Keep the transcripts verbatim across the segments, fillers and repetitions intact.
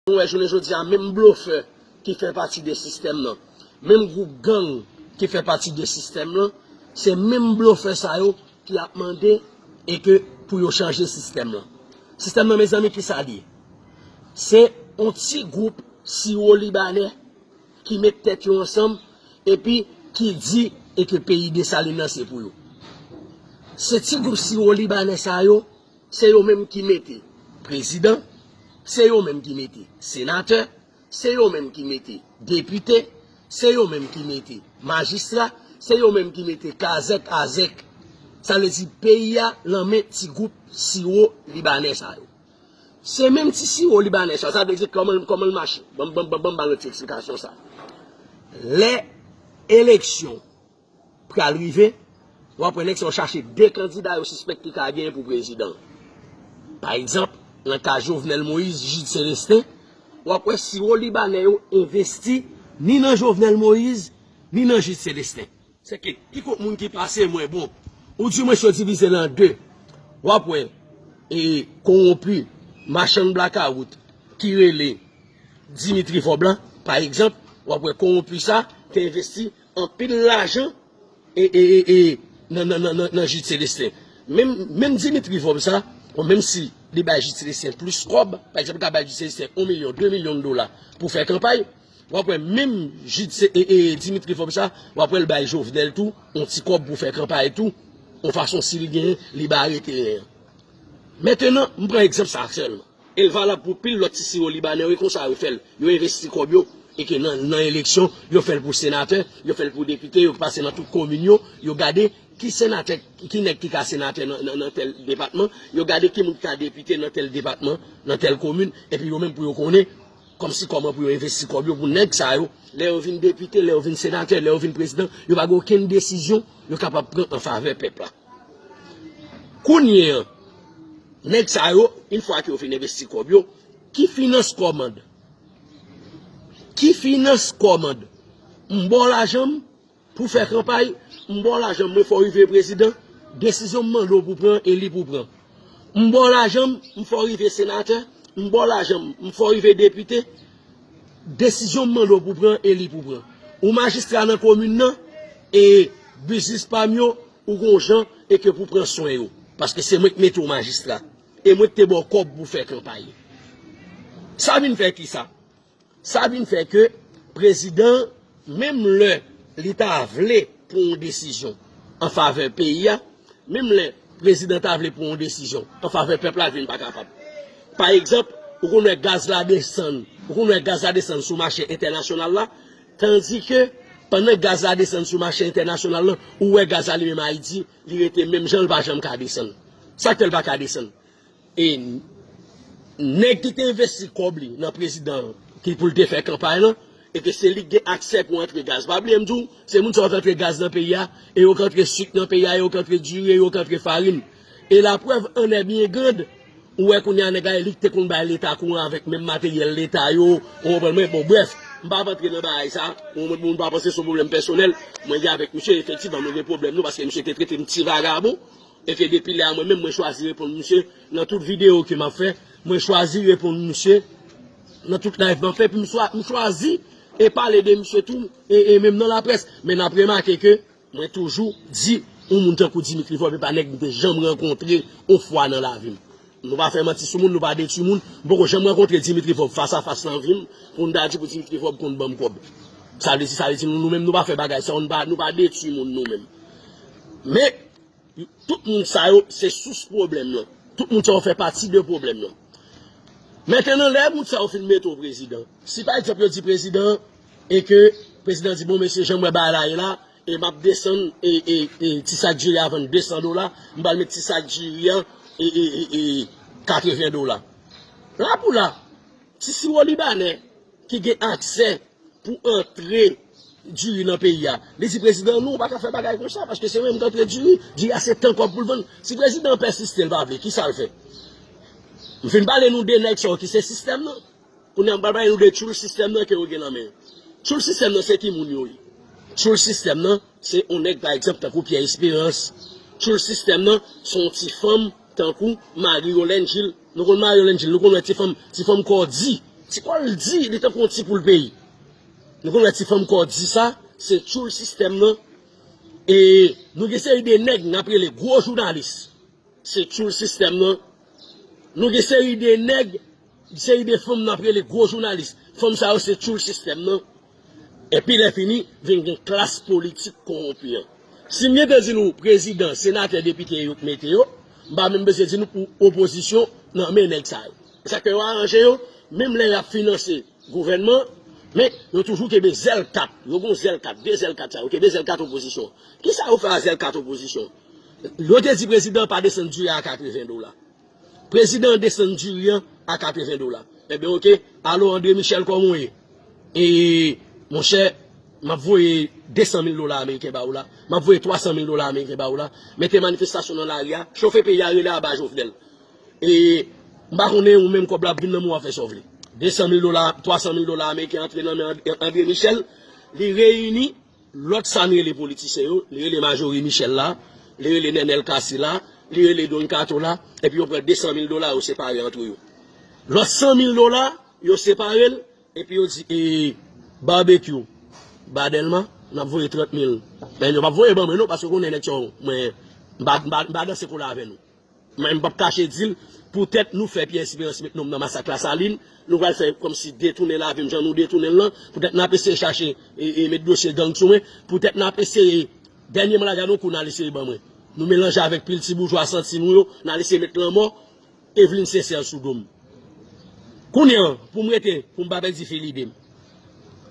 Nou wè jounen jodi a, menm blofè ki fè pati de sistèm nan, menm gwoup gang ki fè pati de sistèm nan, se menm blofè sa yo ki ap mande e ke pou yo chanje sistèm nan. Sistèm nan, mezanmi, ki sa l ye? Se yon ti gwoup siwo libanè ki met tèt yo ansanm epi ki di e ke peyi Desalin nan se pou yo. Se ti gwoup siwo libanè sa yo, se yo menm ki mete prezidan, se yo menm ki mete senatè, se yo menm ki mete depite, se yo menm ki mete majistra, se yo menm ki mete kazèk, azèk. Sa vle di peyi a nan men ti gwoup siwo libanè sa yo. Se menm ti siwo libanè sa, sa vle di kòman, kòman l mache. Ban m, ban m, ban m, ban m ba nou ti eksplikasyon sa. Lè eleksyon pral rive, w ap wè nèg sa yo chache de kandida yo sispèk ki ka genyen pou prezidan. Pa egzanp, nan ka Jovenel Moïse, Jude Célestin, w ap wè siwo libanè yo envesti ni nan Jovenel Moïse, ni nan Jude Célestin. Se ke ki kot moun ki pase mwen bon. Ou di mwen yo divize l an de. W ap wè, e, kowonpi, machann blakawout, ki rele Dimitri Vorbe la, pa egzanp, w ap wè kowonpi sa te envesti anpil lajan e, e, e, e, nan, nan, nan, nan, nan Jude Célestin. Menm, menm Dimitri Vorbe sa, bon, menm si li bay Jude Célestin plis kòb, pa egzanp, li ka bay Jude Célestin yon milyon, de milyon dola pou fè kanpay, w ap wè menm Jude Cé-, e, e, Dimitri Vorbe sa, w ap wè l bay Jovenel tou, yon ti kòb pou fè kanpay tou, yon fason si l genyen, li bare teren an. Mentenan, m pran egzanp sa sèlman. E l valab pou pil lòt ti siwo libanè yo, e konsa yo fè l. Yo envesti kòb yo, e ke nan, nan eleksyon, yo fè l pou senatè, yo fè l pou depite, yo pase nan tout komin yo, yo gade ki senatè, ki nèg ki ka senatè nan, nan, nan tèl depatman, yo gade ki moun ki ka depite nan tèl depatman, nan tèl komin, epi yo menm pou yo konnen, kòmsi kòman pou yo envesti kòb yo pou nèg sa yo, lè yo vin depite, lè yo vin senatè, lè yo vin prezidan, yo pa gen okenn desizyon yo kapab pran an favè pèp la. Kounye an, nèg sa yo, yon fwa ke yo fin envesti kòb yo, ki finans kòmand? Ki finans kòmand? M ba w lajan m pou fè kanpay, m ba w lajan m, mwen fè w rive prezidan, desizyon m mande w pou pran, e li pou pran. M ba w lajan m, m fè w rive senatè, m ba w lajan m, m fè w rive depite, desizyon m mande w pou pran, e li pou pran. Ou majistra nan komin nan, e biznis pa m yo, ou gon jan e ke pou pran swen yo. Paske se mwen k mete w majistra. E mwen k te ba w kòb pou fè kanpay. Sa vin fè ki sa? Sa vin fè ke prezidan, menm lè li ta vle pran yon desizyon an favè peyi a, menm lè prezidan ta vle pran yon desizyon an favè pèp la, li vin pa kapab. Pa egzanp, ou konn wè gaz la desann, ou konn wè gaz la desann sou mache entènasyonal la, tandike pandan gaz la desann sou mache entènasyonal la, ou wè gaz la li menm Ayiti, li rete menm jan, li pa janm ka desann. Sa k fè l pa ka desann? E nèg ki te envesti kòb li nan prezidan ki pou l te fè kanpay lan, e ke se li k gen aksè pou antre gaz. Pa bliye m di w, se moun sa yo k antre gaz nan peyi a, e yo k antre sik nan peyi a, e yo k antre diri, e yo k antre farin. E laprèv en est bien grande, ou wè kounye a nèg la, e li k te konn bay leta kouran avèk menm materyèl leta yo, ou konprann mwen? Bon, brèf, m p ap antre nan bagay sa, ou konprann, moun pa panse se yon pwoblèm pèsonèl, mwen gen avèk misye, efektivman, nou gen pwoblèm nou, paske misye te trete m ti vagabon, e ke depi lè a mwen menm, mwen chwazi reponn misye, nan tout videyo ke m ap fè, mwen chwazi reponn misye, nan tout live m ap fè, epi m chwa-, m chwazi e pale de misye tou, e, e menm nan laprès. Men n ap remake ke mwen toujou di, yon moun tankou Dimitri Vorbe, e pa nèg m te janm rankontre yon fwa nan lavi m. Nou pa fè manti sou moun, nou pa detwi moun. M poko janm rankontre Dimitri Vorbe fas a fas nan vi m, pou n ta di pou Dimitri Vorbe konn ban m kòb. Sa vle di, sa vle di nou, nou menm, nou pa fè bagay sa, nou pa, nou pa detwi moun nou menm. Men, tout moun sa yo, se sous pwoblèm lan. Tout moun sa yo fè pati de pwoblèm lan. Mentenan, lè moun sa yo fin mete w prezidan, si pa egzanp yo di prezidan, e ke prezidan di, bon, mesye, jan m wè bagay la ye la, e m ap desann, e, e, e ti sak diri a vann de san dola, m pral met ti sak diri a, e, e, e, e katreven dola. La pou la, ti siwo libanè ki gen aksè pou antre diri nan peyi a. Li di prezidan, non, ou pa ka fè bagay konsa, paske se mwen menm k antre diri, diri a se tan kòb pou l vann. Si prezidan an pèsiste, l pa vle, kisa l fè? M fin pale nou de nèg sa yo ki se sistèm nan. Kounye a m pral pale nou de tchoul sistèm nan ke yo gen nan men yo. Tchoul sistèm nan se ki moun yo ye? Tchoul sistèm nan se yon nèg, pa egzanp, tankou Pierre Espérance. Tchoul sistèm nan se yon ti fanm tankou Marie Yolène Gilles. Nou konn Marie Yolène Gilles, nou konn wè ti fanm, ti fanm kò di. Ti kò l di, li tankou yon ti poul peyi. Nou konn wè ti fanm kò di sa, se tchoul sistèm nan. E nou gen seri de nèg n ap rele gwo jounalis. Se tchoul sistèm nan. Nou gen seri de nèg, seri de fanm n ap rele gwo jounalis. Fanm sa yo se tchoul sistèm nan. Epi lè fini, vin gen klas politik kowonpi an. Si m gen te di nou prezidan, senatè, depite yo k mete yo, m pa menm bezwen di nou pou opozisyon nonmen nèg sa yo. Sa ke yo aranje yo, menm lè y ap finanse gouvènman, men yo toujou kenbe zèl kat. Yo gon zèl kat, de zèl kat sa, yo kenbe zèl kat opozisyon. Kisa yo fè a zèl kat opozisyon? Yo te di prezidan pa desann diri a katreven dola. Prezidan desann diri an a katreven dola. Ebyen, oke, alo André Michel, kòman w ye? E, monchè, m ap voye de san mil dola ameriken ba ou la. M ap voye twa san mil dola ameriken ba ou la. Mete manifestasyon nan lari a. Chofe peyi a, rele aba Jovenel. E, m pa konnen ou menm kòb la ap vin nan men w, w ap fè sa w vle. De san mil dola, twa san mil dola ameriken antre nan men And-, André Michel. Li reyini lòt sa n rele politisyen yo, li rele Majorie Michel la, li rele Nenel Cassy la, li rele Don Kato la, epi yo pran de san mil dola, yo separe antre yo. Lòt san mil dola, yo separe l, epi yo di, e, Barbecue, ba Dèlma, n ap voye trant mil. Men yo p ap voye ban mwen non, paske konnen nèg sa yo, mwen, m pa, m pa, m pa danse kola avè nou. Men m p ap kache di l, poutèt nou fè Pierre Espérance met nonm nan masak Lasalin, nou pral fè kòmsi detounen lavi m jan nou detounen l lan, poutèt n ap eseye chache e, e met dosye gang sou mwen, poutèt n ap eseye, dènyèman la gade yon kou n al eseye ban mwen. Nou melanje avèk pil ti boujwa santi nou yo, n al eseye met lanmò Eveline Sincère sou do m. Kounye an, pou m rete, pou m pa pèdi fil ide m.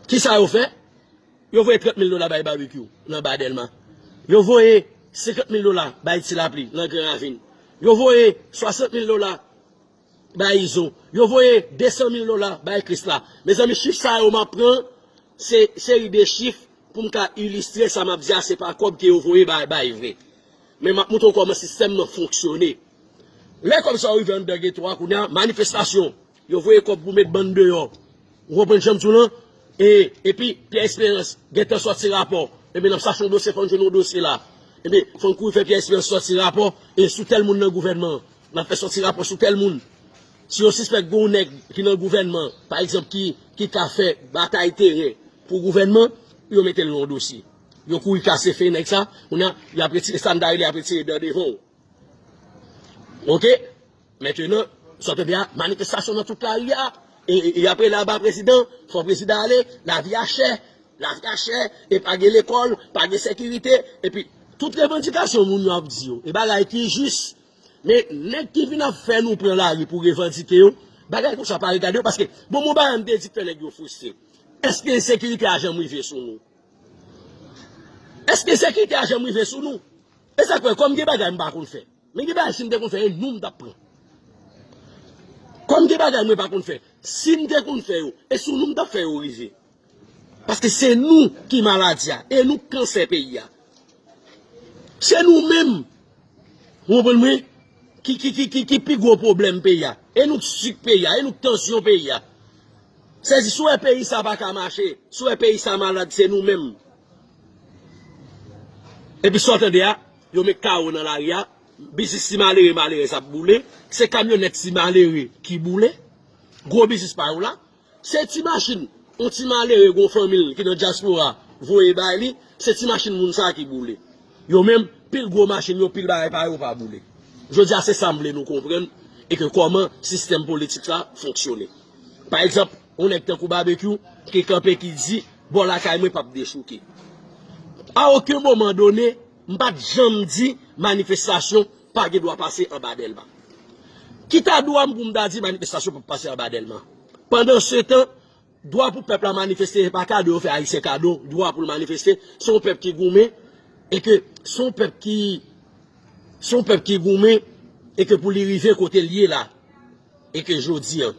Kisa yo fè? Yo voye trant mil dola bay Barbecue nan ba Dèlma. Yo voye senkant mil dola bay Ti Lapli nan Gran Ravin. Yo voye swasant mil dola bay Izo. Yo voye de san mil dola bay Krisla. Mezanmi, chif sa yo m ap pran, se seri de chif pou m ka ilistre sa m ap di a, se pa kòb ke yo voye bay, bay vre. Men m ap montre w kòman sistèm nan fonksyone. Lè kòb sa yo rive anndan geto a, kounye a, manifestasyon, yo voye kòb pou met bann deyò. Ou konprann jan m di w lan? E, epi, Pierre Espérance gentan sòti rapò. Ebyen, n ap chache yon dosye, fò n jwenn yon dosye la. Ebyen, fò n kouri fè Pierre Espérance sòti rapò, e sou tèl moun nan gouvènman an. N ap fè sòti rapò sou tèl moun. Si yo sispèk gen yon nèg ki nan gouvènman, pa egzanp, ki, ki ka fè batay teren pou gouvènman, yo mete l nan yon dosye. Yo kouri kase fen nèg sa, kounye a, y ap retire sa n ta rele, y ap retire dan devan w. Oke? Mentenan, sa w tande a, manifestasyon nan tout lari a, e, e, e apre laba prezidan, fò prezidan ale, lavi a chè, lavi a chè, e pa gen lekòl, pa gen sekirite, epi tout revandikasyon moun yo ap di yo, e bagay ki jis, men nèg ki vin ap fè nou pran lari pou revandike yo, bagay konsa pa regade yo, paske, bon, bon, bagay m te di k fè nèg yo fristre. Èske ensekirite a janm rive sou nou? Èske ensekirite a janm rive sou nou? E sa k fè, kòm gen bagay m pa konn fè. Men gen bagay si m te konn fè, e nou m t ap pran. Kòm gen bagay mwen pa konn fè, si m te konn fè yo, e sou nou m t ap fè yo rive. Paske se nou ki maladi a, e nou k kansè peyi a. Se nou menm, ou konprann mwen, ki, ki, ki, ki, ki pi gwo pwoblèm peyi a. E nou k sik peyi a, e nou k tansyon peyi a. Sezi, si w wè peyi sa pa ka mache, si w wè peyi sa malad, se nou menm. Epi sa w tande a, yo met kawo nan lari a, biznis ti malere, malerèz ap boule, se kamyonèt ti malere ki boule, gwo biznis pa yo la, se ti machin, yon ti malere, gon fanmi l ki nan dyaspora, voye bay li, se ti machin moun sa ki boule. Yo menm, pil gwo machin yo, pil bagay pa yo pa boule. Jodi a, se sa m vle nou konprann, e ke kòman sistèm politik sa fonksyone. Pa egzanp, yon nèg tankou Babekyou ki kanpe ki di, bò lakay mwen p ap dechouke. A okenn moman done, m pa t janm di manifestasyon pa gen dwa pase anba Dèlma. Ki ta dwa m pou m ta di manifestasyon p ap pase anba Dèlma? Pandansetan, dwa pou pèp la manifeste, se pa kado yo fè Ayisyen kado, dwa pou l manifeste, se yon pèp ki goumen, e ke se yon pèp ki, se yon pèp ki goumen, e ke pou li rive kote l ye la. E ke jodi an,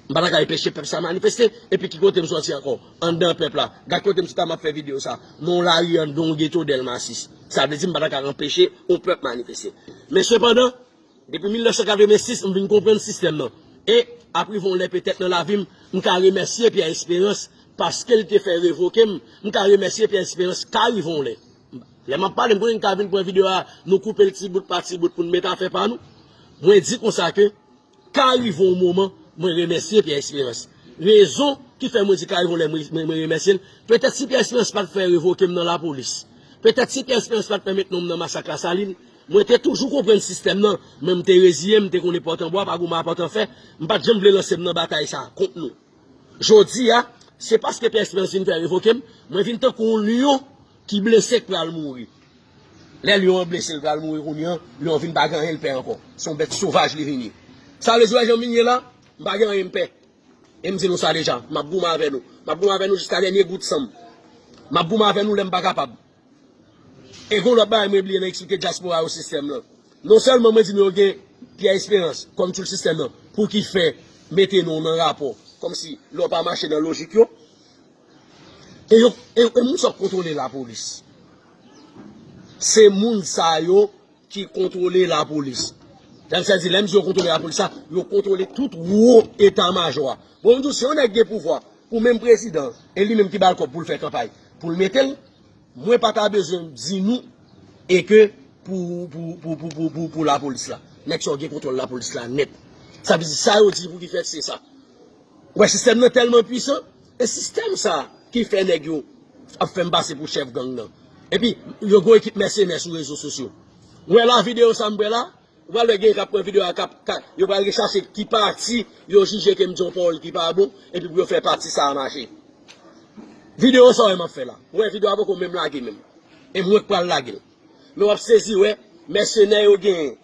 m pa ta ka anpeche pèp sa manifeste, epi ki kote m sòti ankò? Anndan pèp la. Gad kote m sot la, m ap fè videyo sa. Nan yon lari anndan yon geto Dèlma sis. Sa vle di m pa ta ka anpeche yon pèp manifeste. Men sepandan, depi mil nèf san katrevensis, m vin konprann sistèm nan. E, ap rive yon lè petèt nan lavi m, m ka remèsye Pierre Espérance paske l te fè revoke m. M ka remèsye Pierre Espérance ka rive yon lè. Lè m ap pale, m konnen n ka vin pran videyo a, nou koupe l ti bout pa ti bout pou n met afè pa nou. Mwen di konsa ke ka rive yon moman, Mwen remèsye Pierre Espérance. Rezon ki fè mwen di Carrie Volè, mwen, mwen, mwen remèsye l. Petèt si Pierre Espérance pa t fè revoke m nan lapolis, petèt si Pierre Espérance pa t fè met non m nan masak Lasalin, mwen te toujou konprann sistèm nan, men m te reziye m, m te konnen pòt an bwa pa goumen a pòt an fè, m pa t janm vle lanse m nan batay sa a kont nou. Jodi a, se paske Pierre Espérance vin fè revoke m, mwen vin tankou yon lyon ki blese k pral mouri. Lè lyon an blese, l pral mouri kounye a, lyon an vin pa gen anyen l pè ankò. Se yon bèt sovaj li vin ye. Sa vle di, w wè jan m vin ye la, m pa gen anyen m pè. E m di nou sa deja, m ap goumen avè nou. M ap goumen avè nou jiska dènye gout san m. M ap goumen avè nou lè m pa kapab. E gon lòt bagay mwen bliye nan eksplike dyaspora yo sistèm nan. Non sèlman mwen di nou yo gen Pierre Espérance kòm tchoul sistèm nan, pou ki fè mete nou nan rapò, kòmsi lè w pa mache nan lojik yo. E yo, e, e moun sa k kontwole lapolis. Se moun sa yo ki kontwole lapolis. Sa vle di, lè m di yo kontwole lapolis la, yo kontwole tout wo eta majò a. Bon, m di w, si yon nèg gen pouvwa, pou menm prezidan, e li menm ki ba l kòb pou l fè kanpay, pou l mete l, mwen pa ta bezwen di nou, e ke pou, pou, pou lapolis la. Nèg sa yo gen kontwòl lapolis la nèt. Sa vle di, sa yo di pou ki fèt, se sa. Ou wè, sistèm nan tèlman pwisan, e sistèm sa ki fè nèg yo ap fè m pase pou chèf gang nan. Epi, yo gon ekip mèsenè sou rezo sosyo. Ou wè la videyo sa m pran la, ou pral wè gen k ap pran videyo a, k ap, k ap, yo pral rechache ki pati yo jije ke m di yon pawòl ki pa bon, epi pou yo fè pati sa a mache. Videyo sa w wè m ap fè la. Ou wè videyo a poko menm lage menm. E mwen k pral lage l. Men w ap sezi wè, mèsenè yo genyen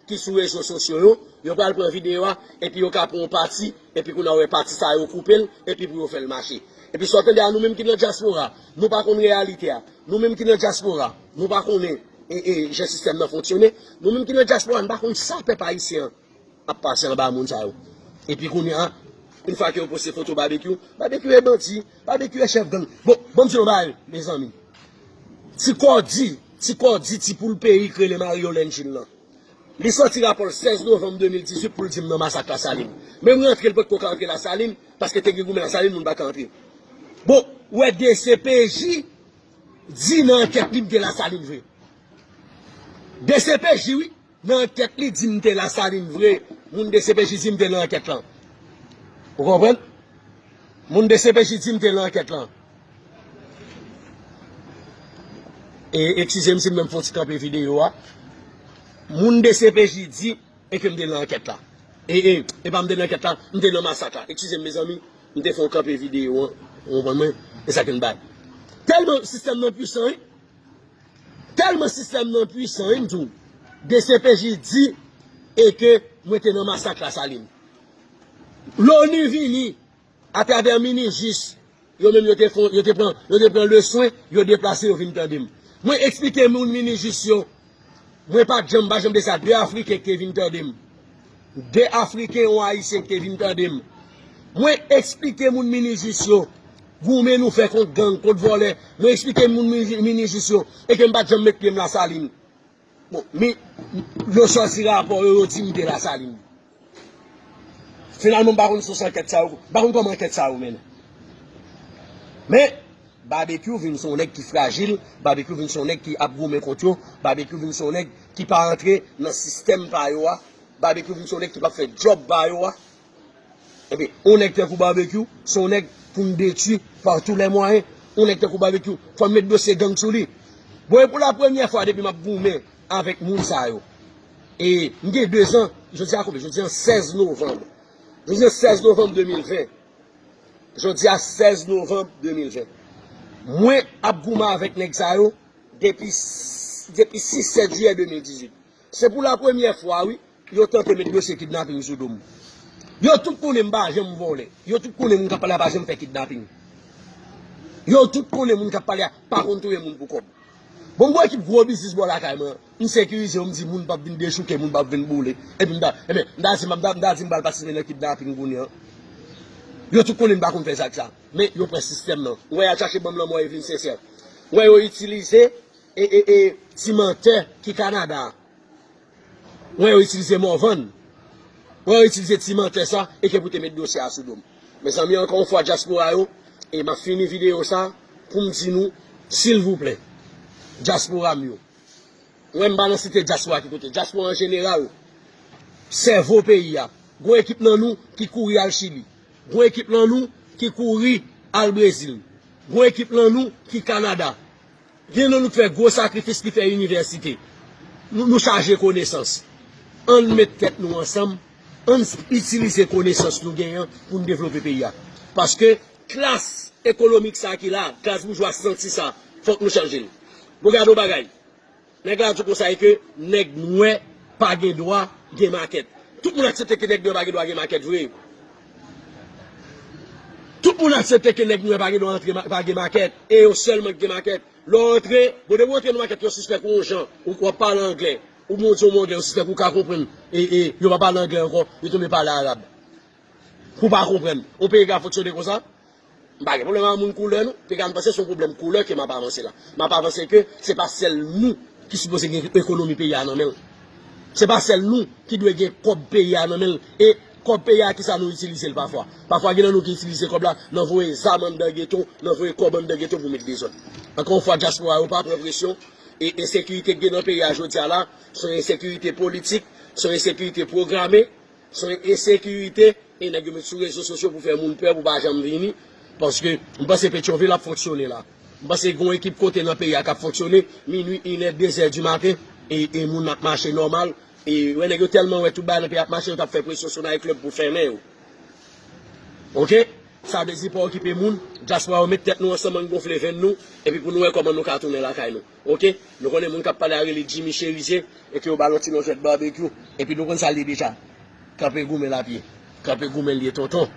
ki sou rezo sosyo yo, yo pral pran videyo a, epi yo ka pran yon pati, epi kounye a w wè pati sa yo koupe l, epi pou yo fè l mache. Epi sa w tande a, nou menm ki nan dyaspora, nou pa konn reyalite a. Nou menm ki nan dyaspora, nou pa konnen, e, e, jan sistèm nan fonksyone. Nou menm ki nan dyaspora, nou pa konn sa pèp ayisyen an ap pase anba moun sa yo. Epi kounye a, yon fwa ke yo poste foto Babekyou, Babekyou e bandi, Babekyou e chèf gang. Bon, bon, m di nou bagay, mezanmi. Ti kòdi, ti kòdi, ti poul peyi k rele Mario Lendjil lan. Li sòti rapò l sèz novanm de mil dizuit pou l di m nan masak Lasalin. Menm rantre l potko ka rantre Lasalin, paske te gen goumen Lasalin, moun pa ka antre. Bon, ou wè D C P J di nan ankèt li m te Lasalin vre. D C P J, wi. Nan ankèt li di m te Lasalin vre. Moun D C P J di m te nan ankèt lan. Ou konprann? Moun D C P J di m te nan ankèt lan. E, eskize m si m menm fè yon ti kanpe videyo a. Moun D C P J di e ke m te nan ankèt la. E, e, e pa m te nan ankèt la, m te nan masak la. Eskize m, mezanmi, m te fè yon kanpe videyo an. Ou konprann mwen? E sa ke m bay. Tèlman sistèm nan pwisan, wi. Tèlman sistèm nan pwisan, wi, m di w. D C P J di e ke mwen te nan masak Lasalin. Loni vini, atravè Minijis, yo menm yo te fon, yo te pran, yo te pran leswen, yo deplase, yo vin tande m. Mwen eksplike moun Minijis yo, mwen pa t janm, pa janm de sa, de Afriken ki te vin tande m. De Afriken, yon Ayisyen ki te vin tande m. Mwen eksplike moun Minijis yo, goumen nou fè kont gang, kont vòlè. Mwen eksplike moun Mini-, Minijis yo, e ke m pa t janm met pye m Lasalin. Bon, mi, yo sòti rapò yo, yo di m te Lasalin. Finalman, m pa konn sous ankèt sa yo, m pa konn kòman ankèt sa yo mennen. Men, Babekyou vin se yon nèg ki frajil, Babekyou vin se yon nèg ki ap goumen kont yo, Babekyou vin se yon nèg ki pa antre nan sistèm pa yo a, Babekyou vin se yon nèg ki p ap fè djòb pa yo a. Ebyen, yon nèg tankou Babekyou, se yon nèg pou n detwi par tous les moyens. Yon nèg tankou Babekyou, fò n met dosye gang sou li. Bon, e pou la premyè fwa depi m ap goumen avèk moun sa yo. E m gen dezan, jodi a konbyen? Jodi a sèz novanm. Jodi a sèz novanm de mil ven. Jodi a sèz novanm de mil ven. Mwen ap goumen avèk nèg sa yo depi, depi sis sèt jiyè de mil dizuit. Se pou la premyè fwa, wi, yo tante met dosye kidnaping sou do m. Yo tout konnen m pa janm vòlè. Yo tout konnen moun k ap pale a pa janm fè kidnaping. Yo tout konnen moun k ap pale a pa konn touye moun pou kòb. Bon, m gon ekip gwo biznis bò lakay mwen. M sekirize yo, m di moun p ap vin dechouke, moun p ap vin boule. Epi m ta, ebyen, m ta di, m ta, m ta di m pral patisipe nan kidnaping kounye a. Yo tout konnen m pa konn fè zak sa. Men yo pran sistèm nan. Ou wè y al chache ban m lanmò Evelyn Sincère. Ou wè yo itilize e, e, e, ti mantè ki Kanada a. Ou wè yo itilize Morvan. Ou wè yo itilize ti mantè sa e ke pou te met dosye a sou do m. Mezanmi, ankò yon fwa, dyaspora yo, e m ap fini videyo sa pou m di nou, silvouplè, dyaspora m yo. Ou wè m pa nan site dyaspora ki kote. Dyaspora an jeneral, sèvo peyi a, Gon ekip nan nou ki kouri al Chili. Gon ekip nan nou ki kouri al Brezil. Gon ekip nan nou ki Kanada. Gen nan nou k fè gwo sakrifis ki fè inivèsite. Nou, nou chaje konesans. Ann met tèt nou ansanm, ann itilize konesans nou genyen pou n devlope peyi a. Paske klas ekonomik sa ki la, klas boujwa santi sa, fòk nou chanje l. Bon, gade yon bagay. Nèg la di konsa ke nèg nwè pa gen dwa gen makèt. Tout moun aksepte ke nèg nwè pa gen dwa gen makèt vre. Tout moun aksepte ke nèg nwè pa gen dwa antre, pa gen makèt. E yo sèlman ki gen makèt. Lè w antre, bon, depi w antre nan makèt, yo sispèk ou yon jan, ou w ap pale anglè, ou bon di yon mo anglè, yo sispèk ou ka konprann, e, e yo pa pale anglè ankò, yo tonbe pale arab. Pou w pa konprann. Yon peyi ka fonksyone konsa? M pa gen pwoblèm ak moun koulè, non. Peyi a, m panse se yon pwoblèm koulè ke m ap avanse la. M ap avanse ke se pa sèl nou ki sipoze gen ekonomi peyi a nan men l. Se pa sèl nou ki dwe gen kòb peyi a nan men l. E kòb peyi a, kisa nou itilize l pafwa? Pafwa, gen nan nou ki itilize kòb la nan voye zam anndan geto, nan voye kòb anndan geto pou met dezòd. Ankò yon fwa, dyaspora yo pa pran presyon. E ensekirite k gen nan peyi a jodi a la, se yon ensekirite politik, se yon ensekirite pwograme, se yon ensekirite, e nèg yo met sou rezo sosyo pou fè moun pè, pou pa janm vini. Paske m panse Petyonvil ap fonksyone la. M panse gen yon ekip kote nan peyi a k ap fonksyone, minui, inè, dezè di maten, e, e moun ap mache nòmal. E wè nèg yo tèlman wè tout bagay nan peyi ap mache, yo t ap fè presyon sou night club pou fèmen yo. Oke? Sa vle di pa okipe moun, dyaspora yo met tèt nou ansanm, ann gonfle venn nou, epi pou nou wè kòman nou ka tounen lakay nou. Oke? Nou konnen moun k ap pale a rele Jimmy Cherizier, e ke yo ba l yon ti non jwèt babekyou, epi nou konn sa l ye deja. Kanpe goumen l ap ye. Kanpe goumen l ye, tonton.